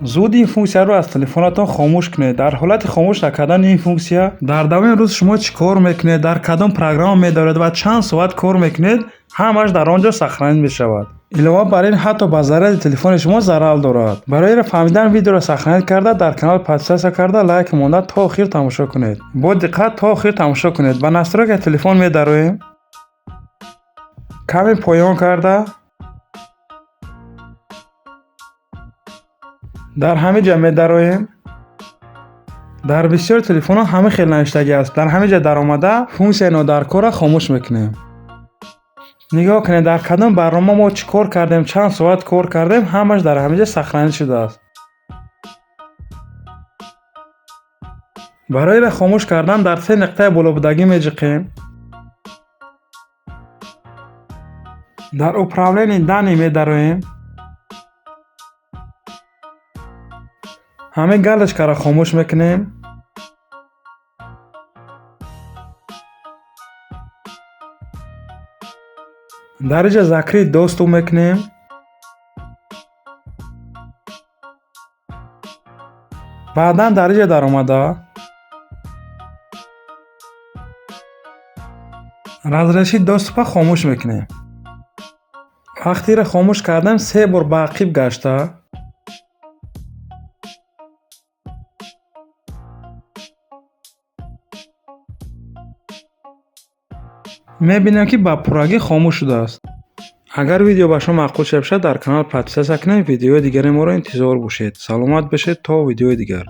Зуд ин функсияро аз телефонатон хомӯш кунед. Дар ҳолати хомӯш накардани ин функсия, дар давоми рӯз шумо чӣ кор мекунед, дар кадом программа медоред ва чанд соат кор мекунед, ҳамааш дар он ҷо сохранить мешавад. Илова бар ин, ҳатто ба заряди телефони шумо зарар дорад. Барои фаҳмидан видеоро сохранить карда, дар канал подписаться карда, лайк монда, то охир тамошо кунед. Бо диққат то охир тамошо кунед. Ба настройкаи телефон медароем. Каме поён карда, дар ҳамин ҷа медароем. Дар бисёр телефонҳо ҳамин хел навиштагӣ аст. Дар ҳамин ҷа даромада, функсияи нодаркорро хомӯш мекунем. Нигоҳ кунед, дар кадом барнома мо чӣ кор кардем, чанд соат кор кардем, ҳамааш дар ҳамин ҷа сохранить шудааст. Барои хомӯш кардан дар се нуқтаи болобудагӣ меҷиқем. Дар управлении данных медароем. Ҳамин галочкаро хомӯш мекунем. Дар инҷа закрыть доступ мекунем. Баъдан дар инҷа даромада, разрешить доступа хомӯш мекунем. Вақте инро хомӯш кардем, се бор ба ақиб гашта, мебинем, ки ба пуррагӣ хомӯш шудааст. Агар видео ба шумо маъқул шуда бошад, дар канал подписаться кунед, видеои дигари моро интизор бошед. Саломат бошед то видеои дигар.